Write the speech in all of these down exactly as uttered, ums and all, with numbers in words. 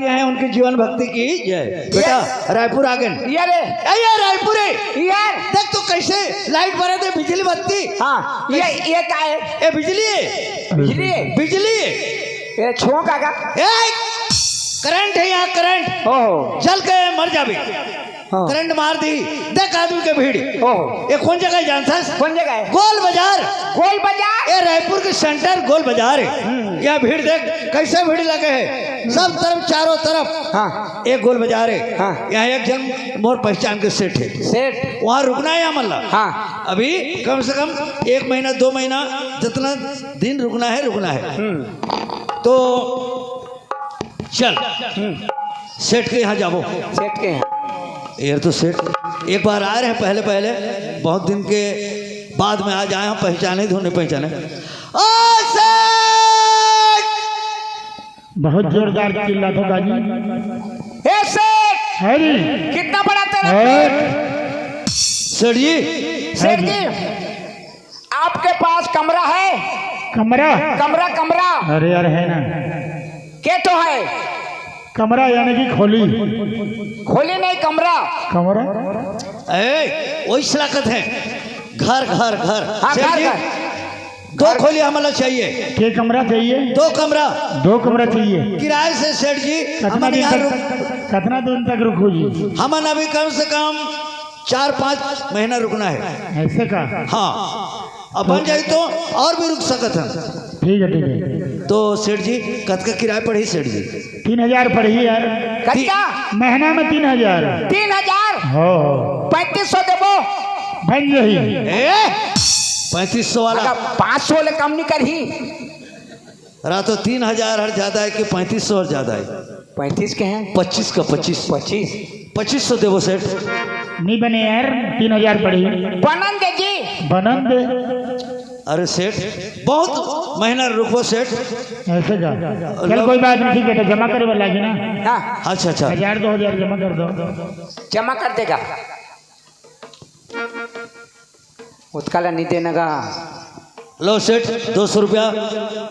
हैं उनकी जीवन भक्ति की जय। बेटा, रायपुर आ गए। ये रे। ए, ये रायपुर है। यार। देख तो कैसे लाइट बरे थे, बिजली बत्ती। हाँ, ये, ये का है? ये बिजली है। बिजली है? बिजली है। ये छो का का? ए, करंट है यहाँ, करंट। ओहो। जल के मर जाबे। हाँ। करंट मार दी, देख आदमी के भीड़। ओहो। ये कौन जगह है जानथस? कौन जगह है? गोल बाजार। गोल बाजार? ये रायपुर के सेंटर गोल बाजार है। हम्म। यह भीड़ देख, कैसे भीड़ लगे है, सब तरफ, चारों तरफ। हाँ। एक गोल बाजार है। हाँ। यहाँ एक जन मोर पहचान के सेठ है। सेठ। वहाँ रुकना है हमन ला। हाँ। अभी कम से कम एक महीना, दो महीना, जितना दिन रुकना है, रुकना है। हम्म। तो चल, हम्म। सेठ के यहाँ जाबो। सेठ के यहाँ। यार तो सेठ एक बार आए रहे पहले, पहले, बहुत दिन के बाद में आज आए हम, पहचाने धुन नहीं पहचाने। ओ सेठ! बहुत जोरदार चिल्लाथो का जी। ए सेठ! है जी। कितना बड़ा तेरा है। पेट? सेठ जी। सेठ जी, आपके पास कमरा है? कमरा? कमरा, कमरा। अरे यार, है ना। के तो है? कमरा यानी कि खोली। खोली नहीं, कमरा। कमरा? ए, वही सलाकत है। घर, घर, घर। हाँ, सेठ घर, जी, घर। दो खोली हमला चाहिए। के कमरा चाहिए? दो कमरा। दो कमरा चाहिए। किराए से सेठ जी, कितना हमन दिन यहाँ तक, रुक कितना दिन तक रुकू जी? हमन अभी कम से कम चार पाँच महीना रुकना है। ऐसे का? हाँ, अब बन जाए तो और भी रुक सकत हन। ठीक है, ठीक है। तो सेठ जी, कतका किराया पड़ही सेठ जी? तीन हजार पड़ही यार। कतका? महीना में तीन हजार। तीन हजार? हो, हो। पैंतीस सौ देबो। बन जाही। ए, पैंतीस सौ वाला। अगर पाँच सौ ले कम नहीं करही। रातो तीन हजार हर ज्यादा है कि पैंतीस सौ हर ज्यादा है? पैंतीस के हैं। पच्चीस का पच्चीस। पच्चीस। पच्चीस सौ देबो सेठ। नहीं बने यार, तीन हजार पड़ही। बनन दे जी। बनन दे। अरे सेठ, बहुत महीना रुकबो सेठ। ऐसे का? चल, कोई बात नहीं, ठीक है, तो जमा करे वाला है ना। हाँ। अच्छा, अच्छा। हजार, दो हजार जमा कर दो। जमा कर देगा। ओतका ला नहीं देना गा। लो सेठ, दो सौ रुपया।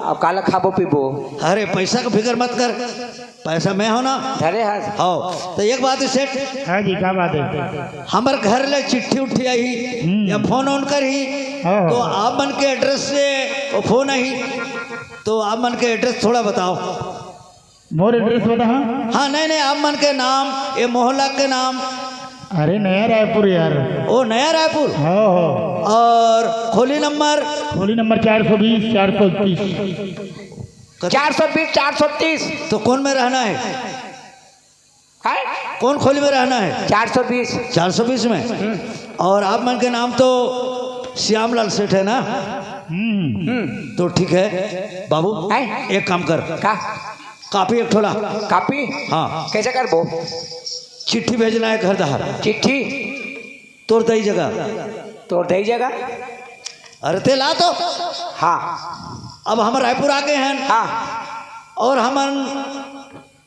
अब काला खाबो पीबो? अरे, पैसा का फिकर मत कर, पैसा मैं हो ना। धरे हस। हाँ, तो एक बात है सेठ। हाँ जी, का बात है? हमर घर ले चिट्ठी उट्ठी आही हम्म। या फोन ओन करही, हाँ, हाँ। तो आप मन के एड्रेस से वो फोन आही, तो आप मन के एड्रेस थोड़ा बताओ। मोर एड्रेस बता, हाँ? हाँ, नहीं, नहीं, आप मन के नाम, ये मोहल्ला के नाम। अरे, नया रायपुर यार। ओ, नया रायपुर? हाँ, हाँ। और खोली नंबर? खोली नंबर चार सौ बीस, चार सौ तीस। कत- चार सौ बीस, चार सौ तीस। तो कौन में रहना है? हैं? कौन खोली में रहना है? चार सौ बीस। चार सौ बीस में? हम्म। और आप मन के नाम तो श्यामलाल सेठ है ना? हम्म। हम्म। तो ठीक है बाबू, हैं? एक काम कर। का? कापी एक ठोला। कापी? हाँ। कैसे करबो? चिट्ठी भेजना है घर डहर। चिट्ठी? तोर दई जगह। तोर दई जगह? अरे ते ला तो। हाँ। अब हम रायपुर आ गए हैं। हाँ। और हमन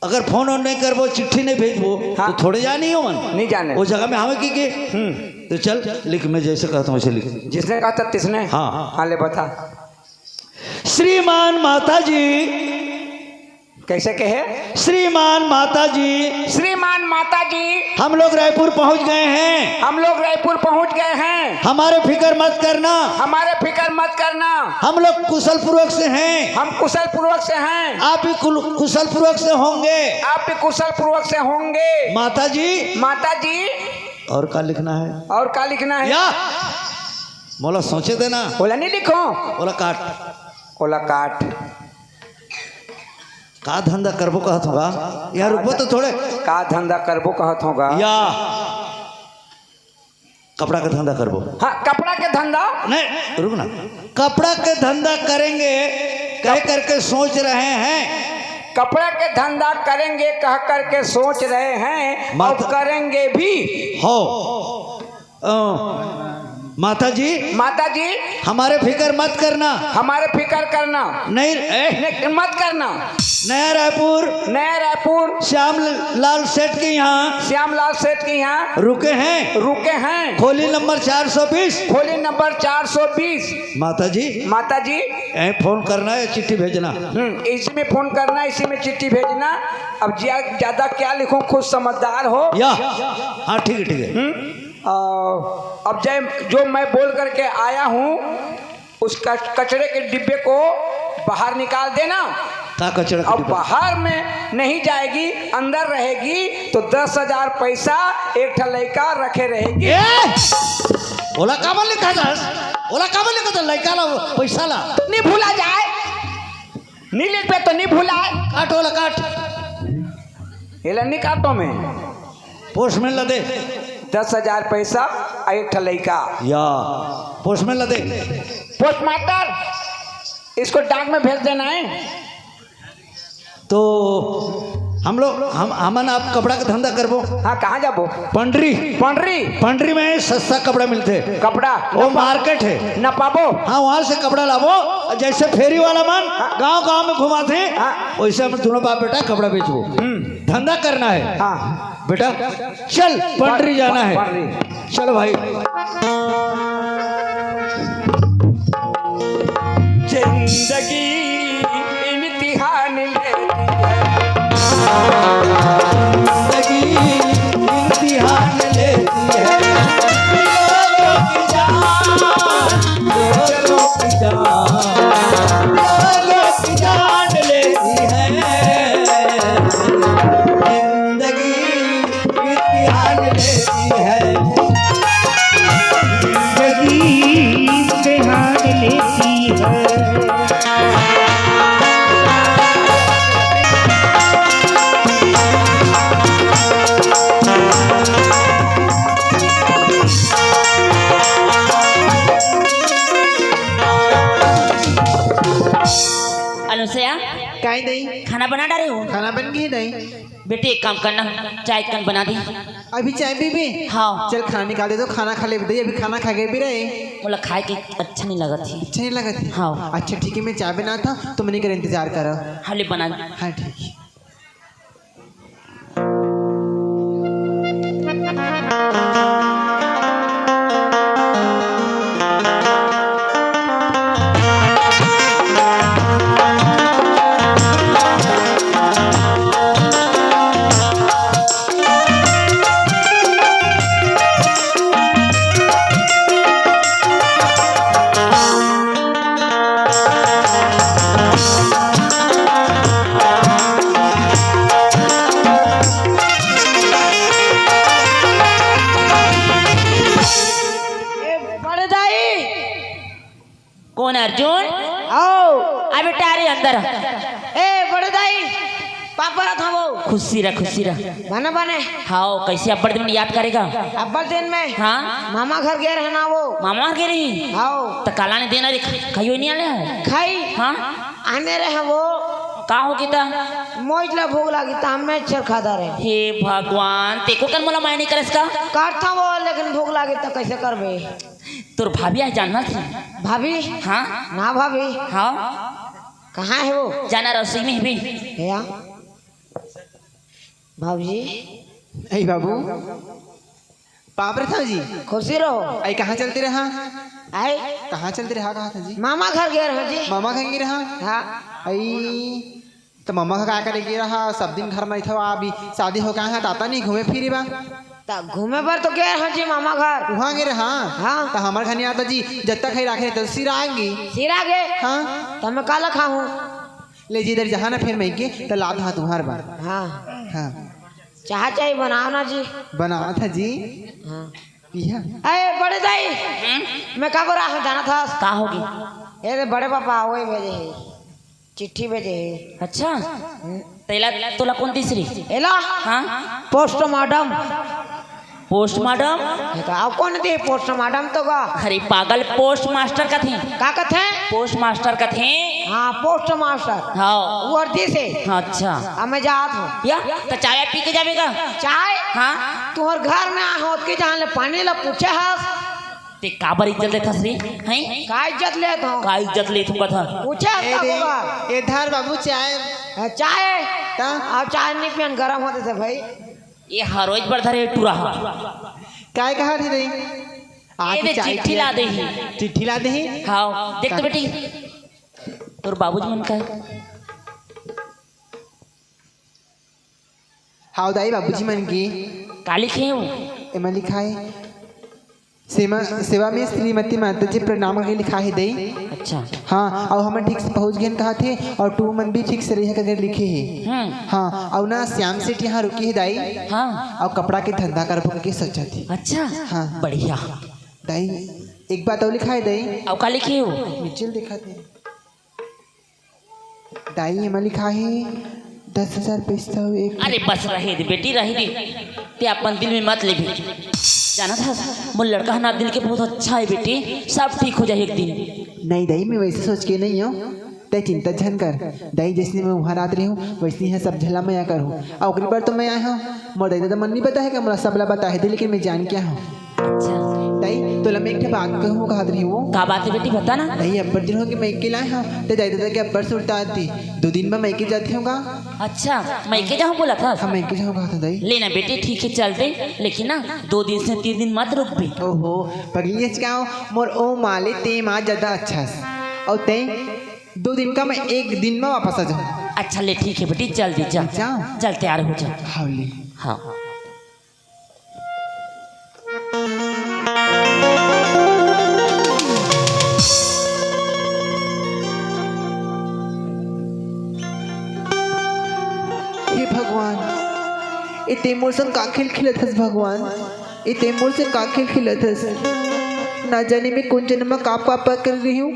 अगर फोन ओन नहीं करबो, चिट्ठी नहीं भेजबो, हाँ। तो थोड़े जानी हो मन। नहीं जाने। वो जगह में हमें की के? हम्म। तो चल लिख, मैं जैसे कहता हूँ वैसे लिख। जिसने कहा था तिसने? हाँ। हाँ, ले बता। श्रीमान माता जी। कैसे कहे? श्रीमान माता जी। श्रीमान माता जी। हम लोग रायपुर पहुंच गए हैं। हम लोग रायपुर पहुंच गए हैं। हमारे फिकर मत करना। हमारे फिकर मत करना। हम लोग कुशल पूर्वक से हैं। हम कुशल पूर्वक से हैं। आप भी कुल-, कुशल पूर्वक से होंगे। आप भी कुशल पूर्वक से होंगे। माता जी। माता जी। और का लिखना है? और का लिखना है? या, मोला सोचे देना। ओला नहीं लिखो। ओला काट। ओला काट। का धंधा करबो कहत होगा? यार, रुकबो तो थोड़े। का धंधा करबो कहत होगा? या। कपड़ा का धंधा करबो। हाँ, कपड़ा के धंधा। नहीं, रुक ना। कपड़ा के धंधा करेंगे कह करके सोच रहे हैं। कपड़ा के धंधा करेंगे कह करके सोच रहे हैं और माता करेंगे भी। हो। अ, माता जी, माता जी, हमारे फिकर मत करना। हमारे फिकर करना। नहीं, ए, नहीं, मत करना। नया रायपुर, नया रायपुर, श्याम लाल सेठ के यहाँ श्याम लाल सेठ के यहाँ रुके हैं। रुके हैं। खोली नंबर चार सौ बीस। खोली नंबर चार सौ बीस। माता जी, माता जी, ए, फोन करना है, चिट्ठी भेजना। हम्म, इसी में फोन करना, इसी में चिट्ठी भेजना। अब ज्या-, ज्यादा क्या लिखूं, खुद समझदार हो। या, हाँ, ठीक है, ठीक है। हम्म, आ, अब जय, जो मैं बोल करके आया हूँ, उस कच-, कचड़े के डिब्बे को बाहर निकाल देना। का कचरा के और डिब्बा? बाहर में नहीं जाएगी, अंदर रहेगी, तो दस हजार पैसा एक ठा लइका रखे रहेगी। ए! ओला काबर लिखा था? ओला काबर लिखा था? लइका ला, पैसा ला। नहीं भूला जाए, नहीं लिख पे तो नहीं भूला है। काट ओला, काट। एला नहीं काटो मैं। पोस्टमैन ला दे। दस हजार पैसा आ एक ठा लइका। या, पोस्टमैन ला दे। पोस्टमास्टर, इसको डाक में भेज देना है। तो हम लोग, हम, हमन आप कपड़ा का धंधा करबो। हाँ, कहाँ जाबो? पंडरी। पंडरी? पंडरी में सस्ता कपड़ा मिलथे। कपड़ा? वो न पा-, मार्केट है। न पाबो? हाँ, वहाँ से कपड़ा लाबो। जैसे फेरी वाला मन हाँ। गांव गांव में घुमाथे, हाँ। वैसे हम दोनों बाप बेटा कपड़ा बेचबो। हम्म। धंधा करना है। हाँ। बेटा, चल, पंडरी जाना है। पंडरी। चलो भाई। जिंदगी इम्तिहान लेती है। जिंदगी इम्तिहान लेती है। लोगों की जान, लोगों की जान, लोगों की जान लेती है। जिंदगी इम्तिहान लेती है। जिंदगी इम्तिहान लेती है। अनुसया, काई दई? खाना बना डारे हो? खाना बन गई दई। बेटी, एक काम करना, चाय कन बना दी। अभी चाय पीबे? हाँ। चल, खाना निकाल दे, तो खाना खा ले दई, अभी खाना खा के भी रहे। मोला खाए के अच्छा नहीं लगत ही। अच्छा नहीं लगत ही? हाँ। अच्छा, ठीक है, मैं चाय बनात हूँ, तुमन एकर इंतजार करो। हाँ, ले बना। हाँ, ठीक है। ए, बड़े दाई। कौन अर्जुन? आओ। अबे टारे अंदर। ए, बड़े दाई, पापा रहा था वो। खुशी रह, खुशी रह। बने, बने। हाँ, कैसे अब्बड़ दिन में याद करेगा? अब्बड़ दिन में? हाँ। मामा घर गए रहना वो। मामा घर गए रही? हाँ। तो काला ने देना रे, खाइयो नहीं आले है? खाई। हाँ। आने रहे वो। का हो गीता? मोइज ला भूख लागी, ता हम मैं छेर खाता रहे। हे भगवान, ते को कन मोला माय नहीं करस का? करता वो, लेकिन भूख लागी तो कैसे करबे? तोर भाभी आज जानना थी। भाभी? हाँ। ना भाभी। हाँ। कहाँ है वो? जाना रसोई में भी। या। भाभी। ए बाबू। बाप रे था जी। खुशी रहो। आई कहाँ चलते रहा? आई? कहाँ चलते रहा, कहा था जी? मामा घर गए रहो जी। मामा घर गए रहा? हाँ। आई, तो मामा का का करे गए रहा? सब दिन घर में था, अभी शादी हो गया है, ताता नहीं घूमे फिरे बा। ता घूमे बर तो गए रहो जी मामा घर। वहाँ गए रहा? हाँ। तो हमारे घर नहीं आता जी, जब तक है राखे तो सिरा आएंगी। सिरा गए? हाँ। तो मैं काला खाऊं? ले जी, इधर जहाँ ना फिर मैं के, तो लाद हाथ तुम्हार बा। हाँ। हाँ। चाह चाय बनाओ ना जी। बनाओ था जी। हाँ। पिया। अरे बड़े दाई, हम्म? मैं का बोला हूँ जाना था? का होगी? ये तो बड़े पापा वही भेजे है, चिट्ठी भेजे है। अच्छा। हम्म। तेला तोला कौन तीसरी? एला। हाँ। पोस्टमार्टम। पोस्टमार्टम? ये तो आप कौन दे पोस्टमार्टम तो का? अरे पागल, पोस्टमास्टर का थे। का कथे? पोस्टमास्टर का थे। हाँ, पोस्टमास्टर। हाँ। वर्दी से। हाँ, अच्छा। अब मैं जात हूँ। या, तो चाय पी के जावेगा? चाय? हाँ। तुम्हारे घर में आ होत के जहाँ ले पानी ला पूछे हस। ते काबर इज्जत लेथस रे? हैं? का इज्जत लेत हो? का इज्जत लेत हो कथन? पूछे ए का रे, होगा? ए धार बाबू चाय। हाँ, चाय। ता? अब चाय नहीं पियन, गरम होते थे भाई। ये हरोज बर धरे टूरा हा। काय कहा थे रे? ए आके दे चाय चिट्ठी पिया। ला दे ही। चिट्ठी ला दे ही? हाँ, देख तो का? बेटी, तोर बाबूजी मन का। हाव दाई, बाबूजी मन के। का लिखे हो? एमा लिखा है, सेवा, सेवा में श्रीमती माता जी प्रणाम करके लिखा है दाई। अच्छा। हाँ, अउ हमन ठीक से पहुँच गेन कहा थे, अउ तू मन भी ठीक से रहिया करके लिखे है। हम्म। हाँ, अउ ना श्याम सेठ यहाँ रुके है दाई। हाँ। अउ कपड़ा के धंधा करबो के सोचा थे। अच्छा। हाँ। बढ़िया। दाई, एक बात अउ लिखा है दाई। अउ का लिखे हो? मिचेल दिखा थे। दाई, एमा लिखा हे दस हजार पैसा एक। अरे बस, रहे दे बेटी, रहे दे। ते अपन दिल में मत लेबे। जानत हस, मोर लड़का ह ना दिल के बहुत अच्छा है बेटी, सब ठीक हो जाही एक दिन। नहीं दाई, मैं वैसे सोच के नहीं हूँ, तै चिंता झन कर। दाई, जैसने मैं उहाँ रात रही हूँ, वैसने यहाँ सब झला मैं करहूँ। अउ ओकरी बर तो मैं आए हूँ, मोर दाई ददा मन नहीं बताहे का, मोला सब ला बताहे दे, लेकिन मैं जान के आए हूँ। अच्छा। दाई, तोला मैं एक ठे बात कहूँ, कहत रही हूँ। का बात है बेटी, बता ना। दाई, अब्बड़ दिन हो गे मैं अकेला आए हूँ, ते दाई ददा के अब्बड़ सुरता आती। दो दिन में मैं के जाते हूँ का? अच्छा, मैं के जाऊँ बोला था? हाँ, मैं के जाऊँ कहा था दाई। ले ना बेटी, ठीक है, चल दे, लेकिन ना दो दिन से तीन दिन मत रुक भी। ओहो, पगली है क्या? मोर ओ माले ते माँ ज्यादा अच्छा है। और ते दो दिन का मैं एक दिन में वापस आ जाऊँ। अच्छा ले, ठीक है बेटी, चल दे, चल। जाऊँ? चल, तैयार हो जा। हाँ ले। हाँ। हे भगवान, ए ते मोर संग का खेल खेलत हस भगवान? ए ते मोर से का खेल खेलत हस? ना जाने मैं कोन जनम म का पाप कर रही हूँ,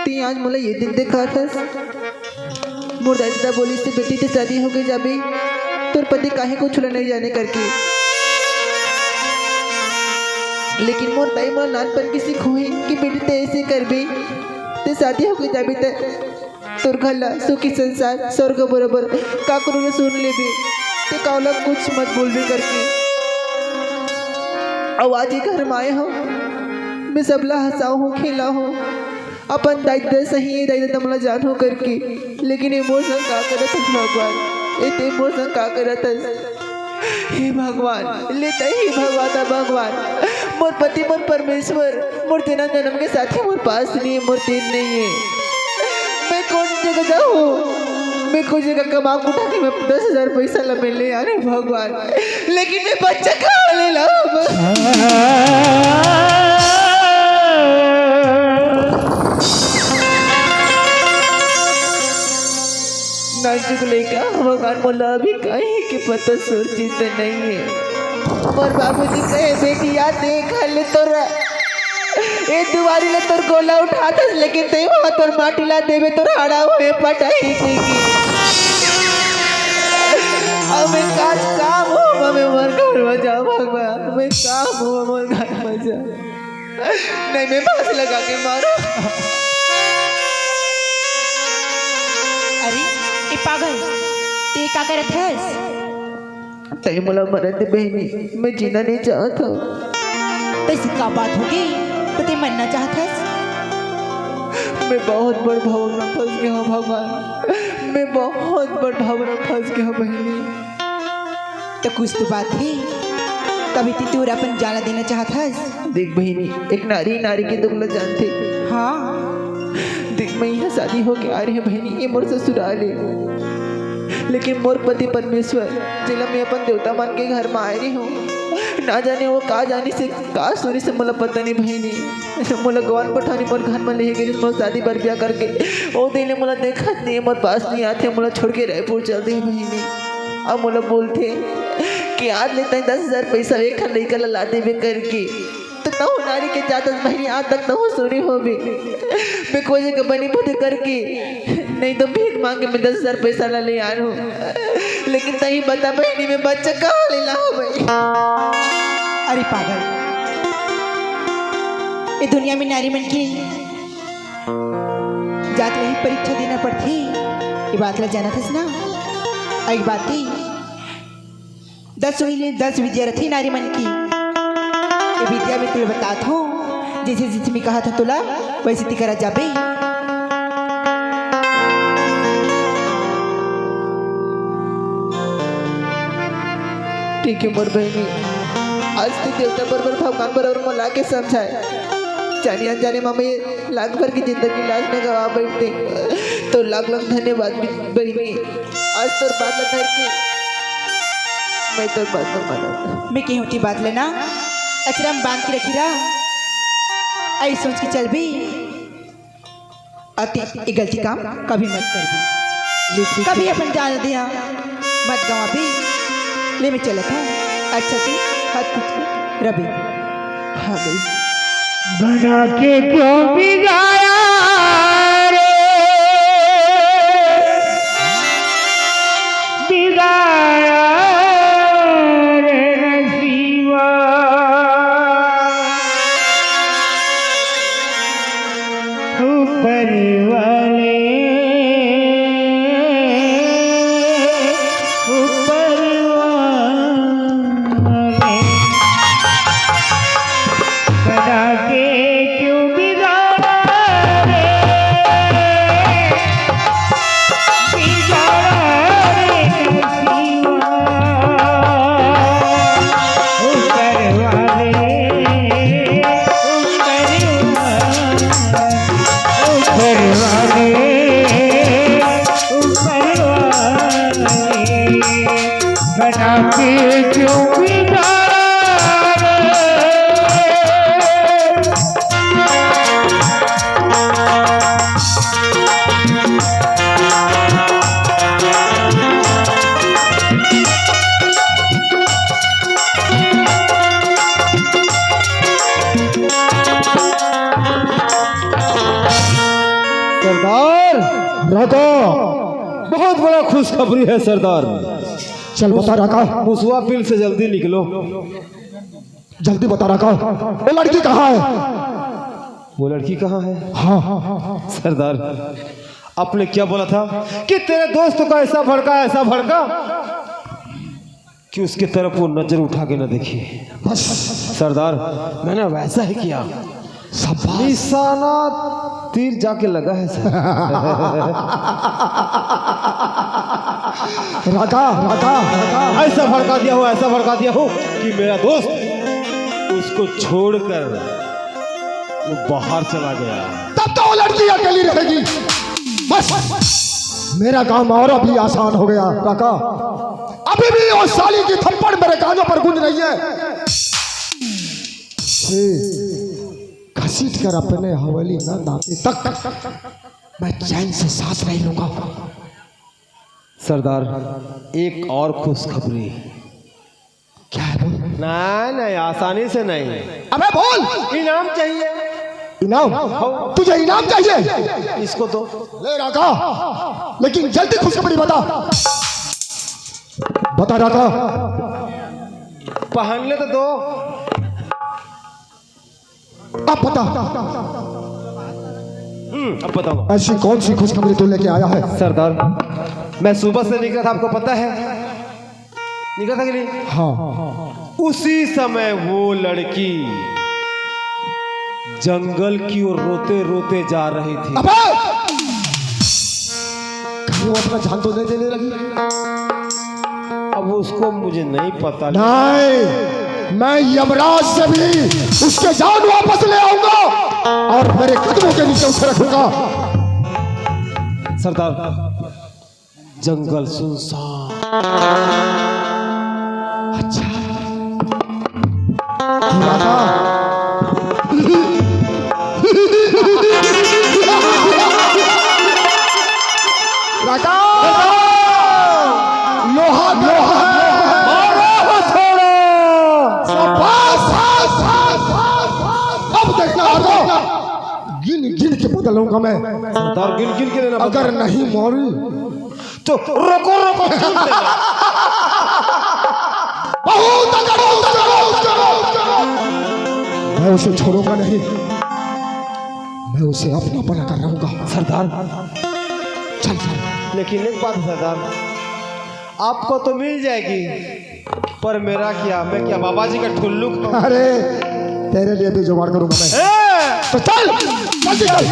ते आज मोला ये दिन देखात हस। मोर दाई ददा बोलिस, "बेटी, ते शादी होगे जाबे, तोर पति काहे कुछ ला नहीं जाने," करके। लेकिन मोर दाई मोला नानपन के सिखोहे कि बेटी, ते ऐसे करबे, ते शादी होगे जाबे, ते तोर घर ला सुखी संसार, स्वर्ग बरोबर, काकरो ले सुन लेबे, ते कावला कुछ मत बोलबे करके। अउ आज ये घर म आए हव, मैं सबला हंसाहूँ, खेलाहूँ, अपन दाई ददा सही, दाई ददा मोला जानहूँ करके, लेकिन ये मोर संग का करत हस भगवान, ये ते मोर संग का करत हस? हे भगवान, ले तही भगवान, भगवान, मोर पति, मोर परमेश्वर, मोर जनम जनम के साथी मोर पास नहीं है, मोर तीर नहीं है। मैं कोन जगह जाहूँ? मैं कोन जगह कमा उठा के मैं दस हजार पैसा ला मैं ले आने भगवान, लेकिन मैं बच्चा कहाँ ले लाऊँ? नाजुक लइका, भगवान मोला अभी कहीं के पता सुरती तो नहीं है। मोर बाबूजी कहे, "बेटिया देख ले तोर ए दुवारी ले तोर गोला उठात हस, लेकिन ते वहाँ तोर माटी ला देबे तोर हाड़ा होए पटाही देगी।" अब मैं काज काम हो, मैं मोर घर में जाऊँ भगवान, मैं काम हो मोर घर में जाऊँ। नहीं, मैं फांसी लगा के मारो। अरे, ए पागल, ते का करत हस? तई मोला मरन दे बहिनी, मैं जीना नहीं चाहत हूँ। तैसी का बात होगे, तो ते मरना चाहत हस? मैं बहुत बड़ भवन में फंस गया हूँ भगवान, मैं बहुत बड़ भवन में फंस गया हूँ बहिनी। तो कुछ तो बात है, तभी ते तोर अपन जान ला देना चाहत हस। देख बहिनी, एक नारी नारी के दुख ला जानथे। हाँ। देख, मैं यहाँ शादी होके आ रही हूँ बहिनी, ये मोर ससुराल है, लेकिन मोर पति परमेश्वर, जेला मैं अपन देवता मान के घर में आए रही हूँ, ना जाने वो का जानी से, का सुनी से, मोला पता नहीं बहिनी। मोला गवन पठानी मोर घर में लेहे गे, मोर शादी बर ब्याह करके, ओ दिन ले मोला देखत नहीं, मोर पास नहीं आथे, मोला छोड़ के रायपुर चल दे बहिनी। अब मोला बोलथे कि आज ले तैं दस हजार पैसा एक ठन लइका ला ला देबे करके, तो तहु नारी के जात हस बहिनी, आज तक तहु सुनी होबे। मैं कोई जगह बनी बुद्धि करके, नहीं तो भीख मांग के मैं दस हजार पैसा ला ले आन हूँ। लेकिन तही बता बहिनी, मैं बच्चा कहाँ ले लाऊं बहिनी? अरे पागल, ये दुनिया में नारी मन की जात ले ही परीक्षा देना पड़थे, ये बात ला जानत हस ना? अउ एक बात ही, दस वही ले दस विद्या रथी नारी मन की। ये विद्या में तुला बतात हूँ, जैसे जैसे मैं कहा था तोला, वैसे ती करा जाबे। ठीक है मोर बहिनी, आज ती देवता बरोबर भगवान बरोबर मोला के समझाए। जाने अनजाने मा मैं लाख भर की जिंदगी लाज में गवा बैठते, तो लाख लाख धन्यवाद बहिनी। आज तोर बात ला धर के मैं तोर बात ला मानत। मैं केहूं ती बात लेना अचरा में बांध के रखी रहा, आई सोच के चलबे। अति ये गलती काम कभी मत करबे, कभी अपन जान दिया मत गवाबे। ले मैं चलत हूँ, अच्छा से हाथ खींच के रबे। हाँ भाई। बना के क्यों बिगाड़ा रे, बिगाड़ा रे नसीबा। ऊपर वाले, ऊपर वाले, बना के क्यों बिगाड़ा रे, बिगाड़ा रे नसीबा। ऊपर वाले, ऊपर वाले, ऊपर वाले, ऊपर वाले, बना के क्यों बिगाड़ा रे। सरदार, राका, बहुत बड़ा खुशखबरी है सरदार। चल बता राका। मुसवा बिल से जल्दी निकलो। जल्दी बता राका, वो लड़की कहाँ है? वो लड़की कहाँ है? हाँ, हाँ, हाँ, हाँ। सरदार, आपने क्या बोला था कि तेरे दोस्त को ऐसा भड़का, ऐसा भड़का कि उसके तरफ वो नजर उठा के न देखे। बस। सरदार, मैंने वैसा ही किया। शाबाश। निशाना तीर जाके लगा है सर। राका, राका, राका। ऐसा भड़का दिया हूँ, ऐसा भड़का दिया हूँ कि मेरा दोस्त उसको छोड़कर वो बाहर चला गया। तब तो वो लड़की अकेली रहेगी। बस, मेरा काम और अभी आसान हो गया राका। अभी भी वो साली की थप्पड़ मेरे कानों पर गूंज रही है। ए, घसीट कर अपने हवेली न लाते तक मैं चैन से सांस नहीं लूंगा। सरदार, एक और खुशखबरी। क्या है बोल? नहीं, नहीं, आसानी से नहीं। अबे बोल। इनाम चाहिए। इनाम? हाँ। तुझे इनाम चाहिए? इसको तो। ले राका, लेकिन जल्दी खुशखबरी बता। बता राका। पहनने तो दो। अब बता। हम्म, अब बताओ। ऐसी कौन सी खुशखबरी तू लेके आया है? सरदार, मैं सुबह से निकला था, आपको पता है? निकला था कि नहीं? हाँ। उसी समय वो लड़की जंगल की ओर रोते रोते जा रही थी। अबे! कहीं वो अपना जान तो नहीं देने लगी? अब उसको मुझे नहीं पता। नहीं, मैं यमराज से भी उसके जान वापस ले आऊंगा और मेरे कदमों के नीचे उसे रखूंगा। सरदार, जंगल सुनसान। अच्छा। राजा। राजा। लोहा, लोहा। मारो हथौड़ा। शाबाश, शाबाश, शाबाश, शाबाश। अब देखना, अब देखना। गिन गिन के बदलूंगा मैं। सरदार, गिन गिन के लेना। अगर नहीं मारू तो रोको, रोको, छूट देना। बहुत अगर, बहुत अगर, बहुत अगर। मैं उसे छोड़ूंगा नहीं, मैं उसे अपना बनाकर रहूंगा। सरदार। चल, चल। लेकिन एक बात है सरदार, आपको तो मिल जाएगी, पर मेरा क्या, मैं क्या बाबा जी का ठुल्लू खाऊं? अरे, तेरे लिए भी जुगाड़ करूंगा मैं। ए! तो चल, जल्दी चल।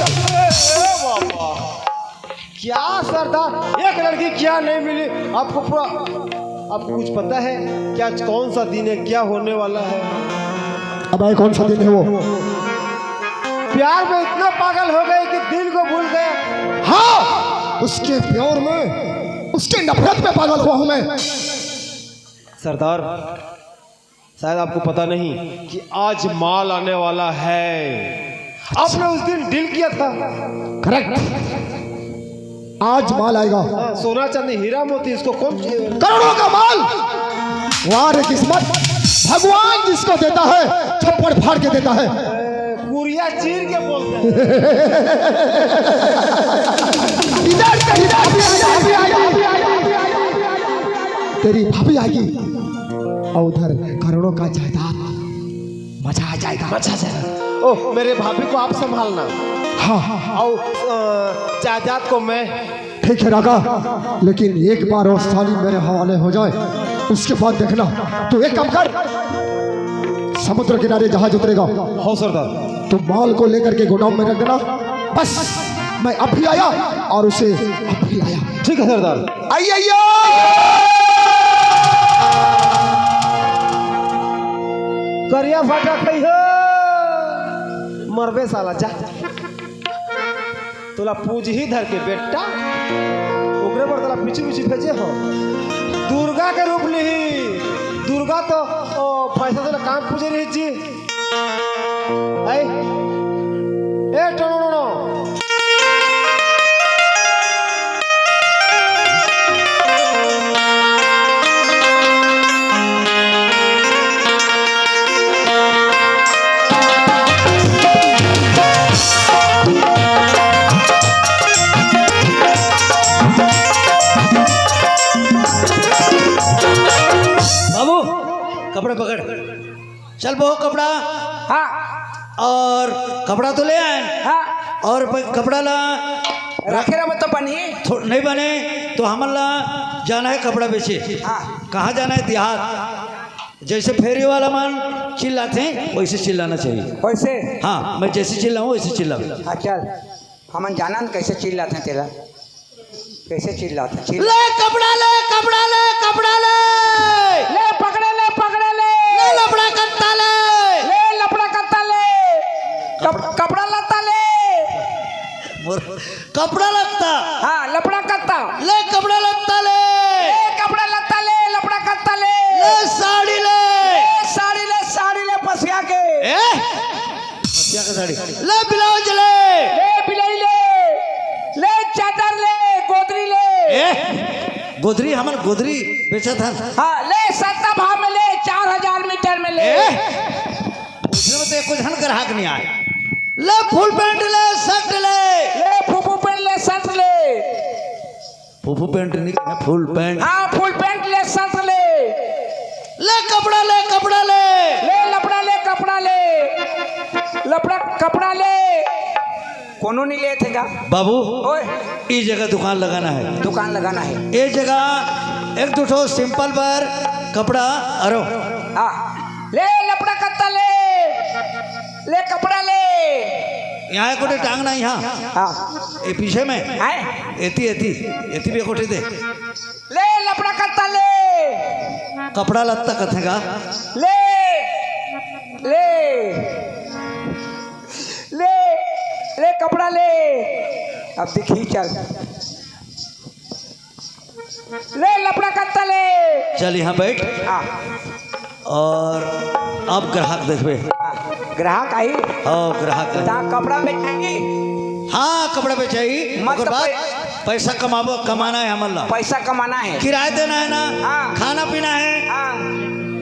क्या सरदार, एक लड़की क्या नहीं मिली आपको? पूरा, आपको कुछ पता है कि आज कौन सा दिन है, क्या होने वाला है? अब भाई, कौन सा दिन है वो? प्यार में इतना पागल हो गए कि दिल को भूल गए। हाँ, उसके प्यार में, उसके नफरत में पागल हुआ हूँ मैं। सरदार, शायद आपको पता नहीं कि आज माल आने वाला है। आपने उस दिन डील किया था। करेक्ट, आज माल आएगा। हाँ, सोना चांदी हीरा मोती, इसको कौन? करोड़ों का माल। वाह रे किस्मत, भगवान जिसको देता है छप्पड़ फाड़ के देता है। कुरिया चीर के बोलते हैं। इधर से, इधर से, इधर से। तेरी भाभी आएगी और उधर करोड़ों का जायदाद। मजा आ जाएगा। मजा आ जाएगा। ओह, मेरे भाभी को आप संभालना। हाँ। और, अ, जायदाद को मैं। ठीक है रागा, लेकिन एक बार वो साली मेरे हवाले हो जाए, उसके बाद देखना। तू एक काम कर, समुद्र किनारे जहाज उतरेगा। हाँ सरदार। तू माल को लेकर के गोडाउन में रख देना। बस, मैं अभी आया और उसे अभी लाया। ठीक है सरदार। आई, आई, आई। करिया फाटा खई हो, मरबे साला, जा। तोला पूज ही धर के बेटा, ओकरे बर तोला पीछे पीछे भेजे हो। दुर्गा के रूप लिही, दुर्गा तो, ओ, पैसा तोला काम पूजे रही जी। ए, ए, टोनो, टोनो। बाबू, कपड़ा पकड़। चल बो कपड़ा। हाँ। और कपड़ा तो ले आए। हाँ। और प-, कपड़ा ला। रखे रहो तो बनी। थो-, नहीं बने तो हमन ला जाना है कपड़ा बेचे। हाँ। कहाँ जाना है? देहात। जैसे फेरी वाला मन चिल्लाते हैं, वैसे चिल्लाना चाहिए। वैसे? हाँ, मैं जैसे चिल्लाऊँ, वैसे चिल्लाऊँ। हाँ, चल। हमन जानन कैसे चिल्लात हैं तेला, कैसे चिल्लात हैं, चिल्ला। ले कपड़ा ले, कपड़ा ले, कपड़ा ले। ले पकड़े ले, पकड़े ले। ले लफड़ा कत्ता ले। ले लफड़ा कत्ता ले। कप-, कपड़ा लत्ता ले। मोर कपड़ा लत्ता। हाँ, लफड़ा कत्ता। ले कपड़ा लत्ता ले। ले कपड़ा लत्ता ले, लफड़ा कत्ता ले। ले साड़ी ले। ले साड़ी ले, साड़ी ले पसिया के। ए? पसिया के साड़ी। ले ब्लाउज ले। ले बिलाई ले। ले चादर ले, गोदरी ले। ए, गोदरी, हमन गोदरी बेचत हन। हाँ, ले सस्ता भाव में ले, चार हजार मीटर में ले। ए, उसमें तो एको झन ग्राहक नहीं आए। ले फुल पैंट ले, शर्ट ले। ले फुफू पैंट ले, शर्ट ले। फुफू पैंट नहीं, फुल पैंट। हाँ, फुल पैंट ले, शर्ट ले। ले कपड़ा ले, कपड़ा ले। ले लपड़ा ले, कपड़ा ले। लपड़ा, कपड़ा ले। कोनो नहीं लेत हे गा। बाबू, ओए। ई जगह दुकान लगाना है। दुकान लगाना है। ए जगह एक दो ठो सिंपल बर कपड़ा, अरो। हाँ। ले लपड़ा कत्ता ले। ले कपड़ा ले। यहाँ एक गोटे टांगना यहाँ। हाँ। ए पीछे में। आए। एती, एती, एती भी एक गोटे दे। ले लपड़ा कत्ता ले। कपड़ा लत्ता कथे गा। ले, ले, ले, ले कपड़ा ले। अब दिखी चल। ले लपड़ा कत्ता ले। चल यहाँ बैठ। हाँ। और अब ग्राहक देखबे। हाँ, ग्राहक आई। हाँ, ग्राहक आई। ता कपड़ा बेचाई। हाँ, कपड़ा बेचाई। मत ओकर तो बाद पै- पैसा कमाबो, कमाना है हमन ला। पैसा कमाना है। किराया देना है ना? हाँ। खाना पीना है। हाँ।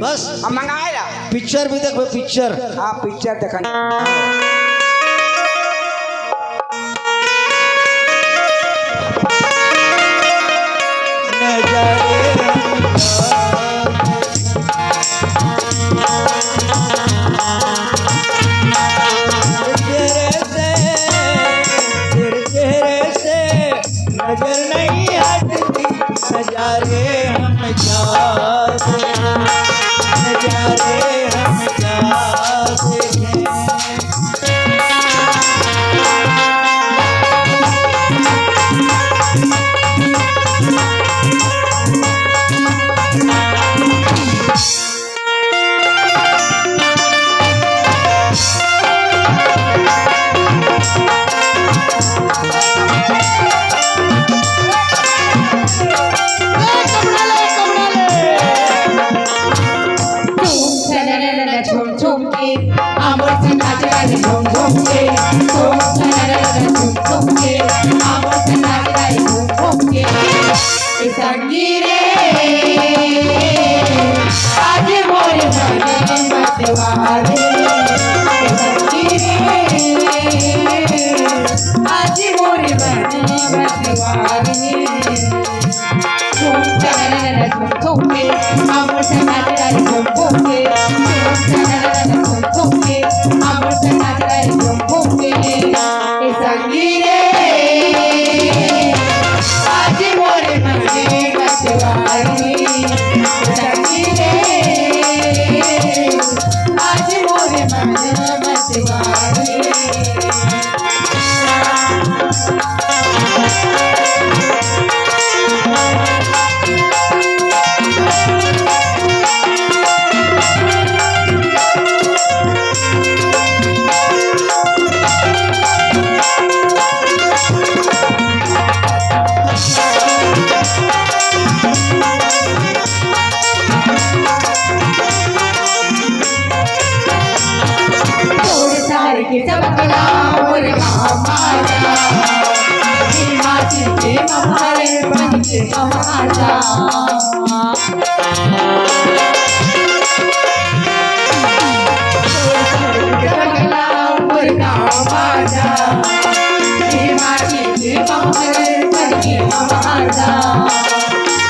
बस। हम मंगाए ला। पिक्चर भी देखबे, पिक्चर। हाँ, पिक्चर देखन। तेरे से, तेरे चेहरे से नजर नहीं हटती, नजारे हम चाहते हैं, नजारे हम चाहते हैं। घूम घूम के, घूम घूम के, घूम घूम के, हमर संग नाच गारी घूम घूम के। ए संगी रे, आज मोर मन मतवारी। ए संगी रे, आज मोर मन मतवारी।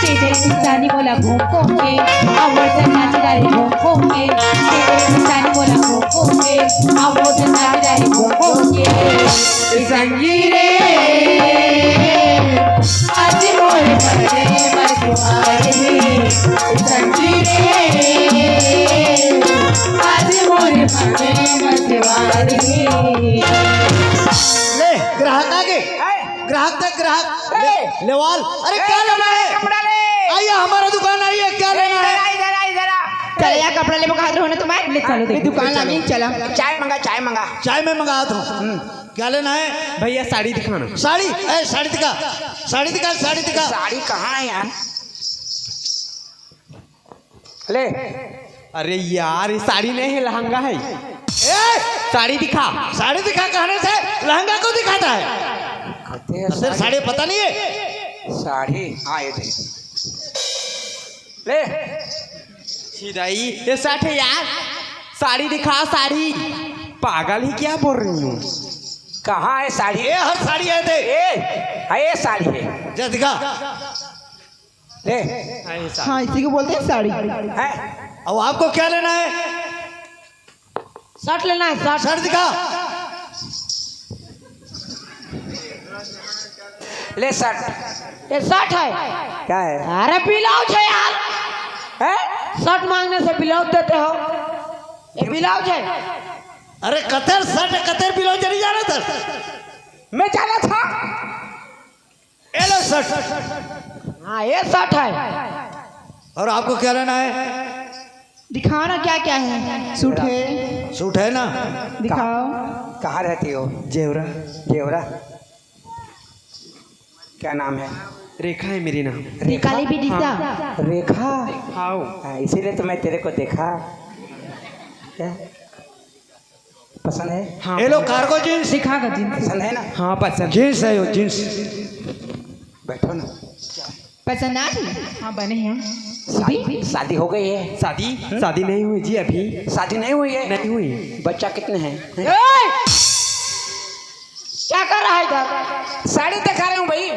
तेरे इंसानी बोला घूम घूम के, अमर से नाच रही घूम घूम के। तेरे इंसानी बोला घूम घूम के, अमर से नाच रही घूम घूम के। संगी रे, आज मोर बने मतवारी। संगी रे, आज मोर बने मतवारी। ले, ग्राहक आ गए। ग्राहक तक ग्राहक। ए! ले, लेवाल। अरे, ए, क्या लेना है? कपड़ा ले। आइए, हमारा दुकान आइए, क्या ए, लेना है? इधर आ, इधर आ, इधर आ। चल यार, कपड़ा लेबो कहत रहो ना तुम्हें। ले चलो, ये देखो, दुकान चलो। लागी, चला। चाय मंगा, चाय मंगा। चाय मैं मंगात हूँ। हम्म। क्या लेना है? भैया, साड़ी दिखाना। साड़ी? ए, साड़ी दिखा। साड़ी दिखा, साड़ी दिखा। साड़ी कहाँ है यार? ले। अरे यार, ये साड़ी नहीं है, लहंगा है। ए! साड़ी दिखा। साड़ी दिखा कहने से लहंगा को दिखाता है? कहते हैं अरे, साड़ी। साड़ी पता नहीं है? साड़ी, हाँ, ये दे। ले। सीधा ही, ये सेठ है यार, साड़ी दिखा, साड़ी। पागल ही क्या बोल रही हूँ? कहाँ है साड़ी? ये हर साड़ी है, दे। ए, हाँ, ये साड़ी है। जा दिखा। ले। हाँ, ये साड़ी। हाँ, इसी को बोलते हैं साड़ी। हैं? अब आपको क्या लेना है? शर्ट लेना है, शर्ट। शर्ट दिखा। ले शर्ट। ये शर्ट है। क्या है? अरे ब्लाउज है यार। हैं? शर्ट मांगने से ब्लाउज देते हो? ये ब्लाउज है। अरे कतर शर्ट, कतर ब्लाउज नहीं जाना था। मैं जाना था। ये लो शर्ट। हाँ, ये शर्ट है। और आपको क्या लेना है? दिखाओ ना, क्या क्या है? सूट है? सूट है ना? दिखाओ। कहाँ रहती हो? जेवरा। जेवरा। क्या नाम है? रेखा है मेरी नाम। रेखा? काली विदिशा। हाँ। रेखा? हाँ। हाँ, इसीलिए तो मैं तेरे को देखा। क्या? पसंद है? हाँ। ये लो कार्गो जींस। दिखा का जींस। पसंद है ना? हाँ, पसंद। जींस है यो, जींस। बैठो ना। पसंद आ गई? हाँ, बने हैं। शादी, शादी हो गई है? शादी? हम्म? शादी नहीं हुई जी अभी। शादी नहीं हुई है? नहीं हुई। बच्चा कितने हैं? ए! क्या कर रहा है इधर? साड़ी दिखा रहा हूँ भाई।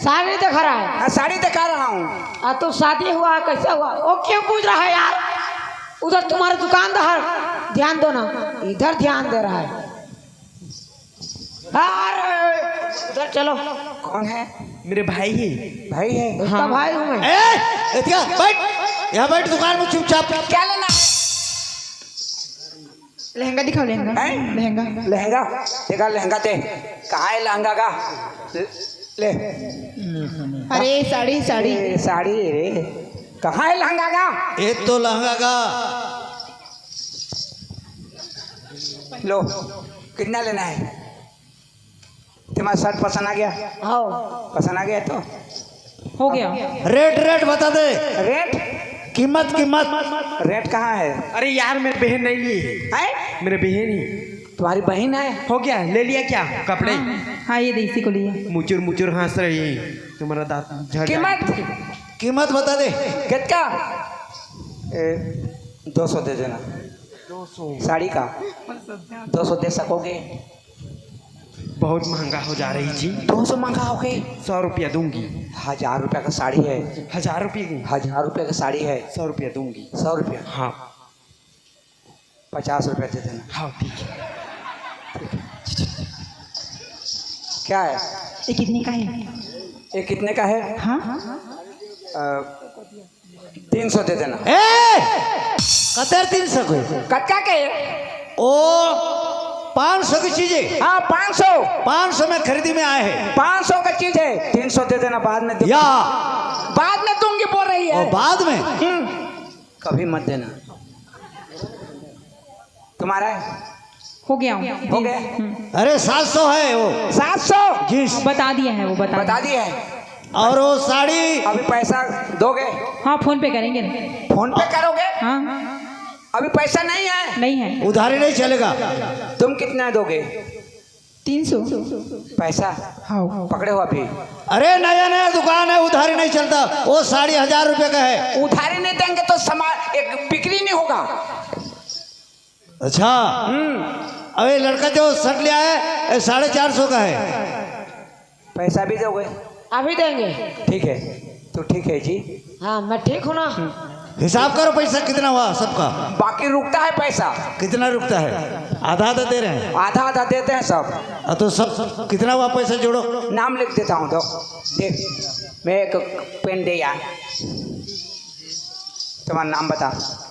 साड़ी दिखा रहा है? हाँ, साड़ी दिखा रहा हूँ। आ, तो शादी हुआ, कैसे हुआ? वो क्यों पूछ रहा है यार? उधर तुम्हारा दुकानदार, ध्यान दो ना, इधर ध्यान दे रहा है। अरे, उधर चलो। कौन है? मेरे भाई है। भाई है? उसका हाँ। भाई हूँ मैं। ए, एतिया, बैठ। यहाँ बैठ दुकान में चुपचाप। क्या लेना? लहंगा दिखाओ, लहंगा। हैं? लहंगा। लहंगा? देखा लहंगा ते। कहाँ है लहंगा का? ले। अरे, साड़ी, साड़ी। ए, साड़ी रे। कहाँ है लहंगा का? ये तो लहंगा का। लो, कितना लेना है? तुम्हारा शर्ट पसंद आ गया? हाँ। पसंद आ गया तो? हो गया। रेट, रेट बता दे। रेट? कीमत, कीमत। रेट कहाँ है? अरे यार, मेरे बहन नहीं ली है। हैं? मेरे बहन ही। तुम्हारी बहन है? हो गया, ले लिया क्या कपड़े? हाँ, हाँ, ये दे, इसी को लिए। मुचुर मुचुर हंस रही है, तुम्हारा दांत झड़ जाएगा। कीमत? कीमत बता दे। कितना? ए, दो सौ दे देना। दो सौ? साड़ी का। दो सौ दे सकोगे? बहुत महंगा हो जा रही जी। दो सौ महंगा हो गए? सौ रुपया दूंगी। हजार रुपया का साड़ी है। हजार रुपये की? हजार रुपया का साड़ी है। सौ रुपया दूंगी। सौ रुपया? हाँ। पचास रुपया दे देना। हाँ, ठीक है। क्या है? ये कितने का है? ये कितने का है? हाँ। अ, तीन सौ दे देना। ए! कतर तीन सौ के? कतका के? ओ, पाँच सौ की चीज है। हाँ, पाँच सौ। पाँच सौ में खरीदी में आए हैं। पाँच सौ का चीज है, तीन सौ दे देना, बाद में दे-, या। बाद में दूंगी बोल रही है। ओ, बाद में? हम्म। कभी मत देना। तुम्हारा है? हो गया हूँ। हो गया? हम्म। अरे, सात सौ है वो। सात सौ? जी। हाँ, बता दिया है वो, बता बता दिया। दिया है। और वो साड़ी? अभी पैसा दोगे? हाँ, फोन पे करेंगे ना। फोन पे करोगे? हाँ। अभी पैसा नहीं है? नहीं है। उधारी नहीं चलेगा। तुम कितना दोगे? तीन सौ। पैसा? हाँ। पकड़े हो अभी? अरे, नया नया दुकान है, उधारी नहीं चलता। वो साड़ी हजार रुपये का है। उधारी नहीं देंगे तो सामान, एक बिक्री नहीं होगा। अच्छा। हम्म। अबे, लड़का जो शर्ट ले आया है, साढ़े चार सौ का है। पैसा भी दोगे? अभी देंगे। ठीक है, तो ठीक है जी। हाँ, मैं ठीक हूँ ना। हिसाब करो, पैसा कितना हुआ सबका? बाकी रुकता है पैसा। कितना रुकता है? आधा आधा दे रहे हैं। आधा आधा देते हैं सब। हाँ, तो सब कितना हुआ पैसा, जोड़ो। नाम लिख देता हूँ, दो। देख, मैं एक पेन दे यार। तुम्हारा नाम बता।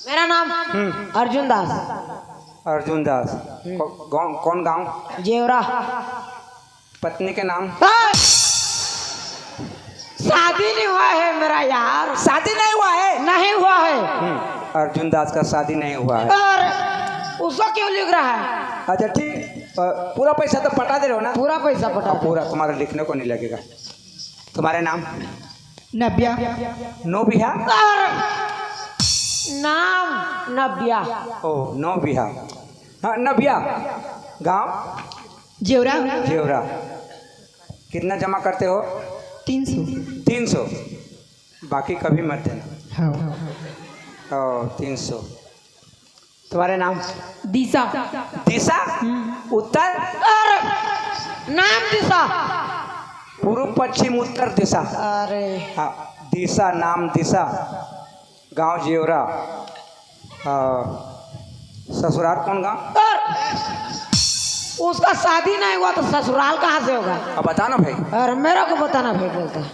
मेरा नाम हम्म। अर्जुन दास। अर्जुन दास। हम्म। कौ-, कौन, कौन गांव? जेवरा। पत्नी के नाम? हाँ। शादी नहीं हुआ है मेरा यार। शादी नहीं हुआ है? नहीं हुआ है। हम्म, अर्जुन दास का शादी नहीं हुआ है। और उसको क्यों लिख रहा है? अच्छा, ठीक, अ, पूरा पैसा तो पटा दे रहे हो ना? पूरा पैसा पटा हाँ, दे। पूरा, तुम्हारा लिखने को नहीं लगेगा। तुम्हारे नाम? नबिया। नोबिया? और नाम नबिया। ओ, नोबिया। हाँ, नबिया। गांव? जेवरा। जेवरा। कितना जमा करते हो? तीन सौ। तीन सौ। बाकी कभी मत देना। हाँ। ओ, तीन सौ। तुम्हारे नाम? दिशा। दिशा? हम्म। उत्तर? और नाम दिशा। पूर्व, पश्चिम, उत्तर दिशा। अरे। हाँ, दिशा, नाम दिशा। गांव जेवरा। हाँ, ससुराल कौन गांव? और उसका शादी नहीं हुआ तो ससुराल कहाँ से होगा? अब बता ना भाई। और मेरे को बताना भाई बोलता है।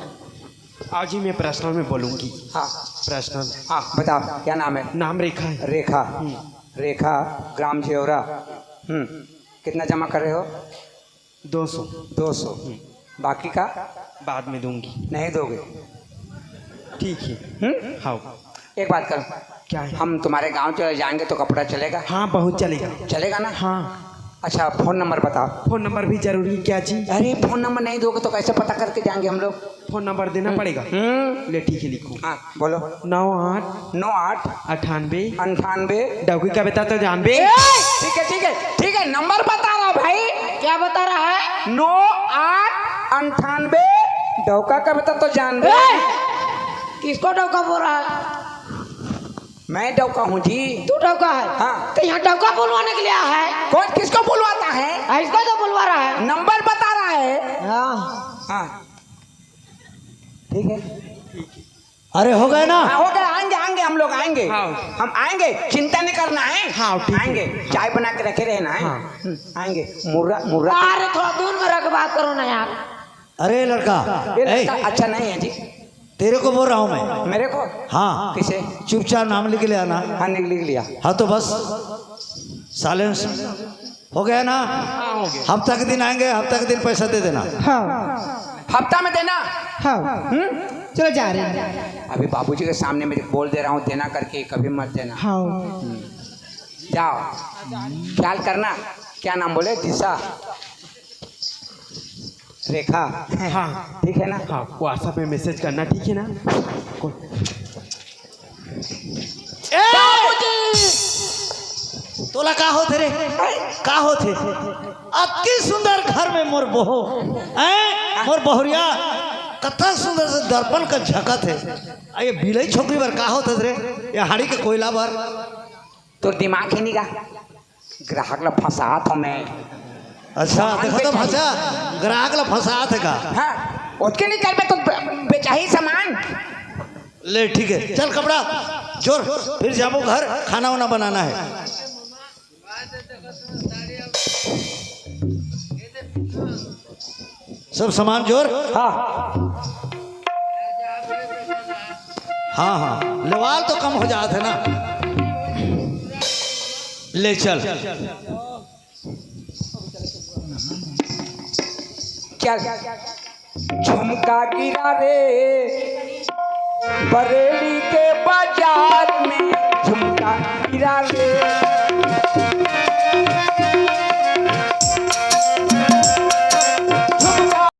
आज ही मैं पर्सनल में बोलूंगी। हाँ। पर्सनल। हाँ, बताओ, क्या नाम है? नाम रेखा है। रेखा। हम्म। रेखा, ग्राम जेवरा। हम्म। कितना जमा कर रहे हो? दो सौ। दो सौ। हम्म। बाकी का? बाद में दूंगी। नहीं दोगे? ठीक है। हम्म? हाँ। एक बात करो। क्या है? हम तुम्हारे गांव चले जाएंगे तो कपड़ा चलेगा? हाँ, बहुत चलेगा। चलेगा ना? हाँ। अच्छा, फोन नंबर बताओ। फोन नंबर भी जरूरी है क्या जी? अरे, फोन नंबर नहीं दोगे तो कैसे पता करके जाएंगे हम लोग? फोन नंबर देना हम्म। पड़ेगा। हम्म। ले, ठीक है, लिखो। हाँ, बोलो। नौ आठ। नौ आठ। अट्ठानबे। अंठानबे। डौकी का बेटा तो जानबे। ए, ठीक है, ठीक है, ठीक है, नंबर बता रहा भाई। क्या बता रहा है? नौ आठ अंठानबे। डौका का बेटा तो जानबे। ए, किसको डौका बोल रहा है? मैं डौका हूँ जी। तू डौका है? हाँ। तो यहाँ डौका बुलवाने के लिए आया है? कौन किसको बुलवाता है? हाँ, इसको तो बुलवा रहा है। नंबर बता रहा है। हाँ। हाँ। ठीक है। अरे, हो गए ना? हाँ, हो गए, आएंगे, आएंगे, हम लोग आएंगे। हाँ। हम आएंगे, चिंता नहीं करना है। हाँ, ठीक है। आएंगे, चाय बना के रखे रहना है। हाँ। हम्म, आएंगे। मुर्रा, मुर्रा। अरे, थोड़ा दूर में रख के बात करो ना यार। अरे लड़का, ये लड़का ए, अच्छा नहीं है जी। तेरे को बोल रहा हूँ मैं। मेरे को? हाँ। किसे? चुपचाप नाम लिख ले आना। हाँ, लिख, लिख लिया। हाँ, तो बस साइलेंस हो गया ना? हाँ, हो गया। हफ्ता के दिन आएंगे, हफ्ता के दिन पैसा दे देना। हाँ। हफ्ता में देना? हाँ। हम्म? चलो, जा रहे हैं। अभी बाबूजी के सामने मैं बोल दे रहा हूँ, देना करके, कभी मत देना। हाँ। हम्म। जाओ, ख्याल करना। क्या नाम बोले? दिशा, रेखा। हाँ। ठीक है ना? हाँ, WhatsApp में मैसेज करना, ठीक है ना? कौन? ए! बाबूजी! तोला का होथे रे? का होथे? अतकी सुंदर घर में मोर बहू, हैं? मोर बहुरिया कतना सुंदर से दर्पण का झकत हे। अ ये बिलई छोकरी बर का होथे रे? ये हाड़ी के कोयला बर। तोर दिमाग हे नी गा? ग्राहक ला फंसात हो मैं। अच्छा, देखो तो भाषा, ग्राहक ला फंसात हे का? हाँ, ओतके नहीं करबे तो बे-, बेचाही सामान। ले ठीक है, चल कपड़ा जोर, फिर जाबो घर, खाना वाना बनाना है। सब सामान जोर। हाँ। हाँ, हाँ, लेवाल तो कम हो जात हे ना। ले चल। चल। झुमका गिरा रे बरेली के बाजार में, झुमका गिरा रे।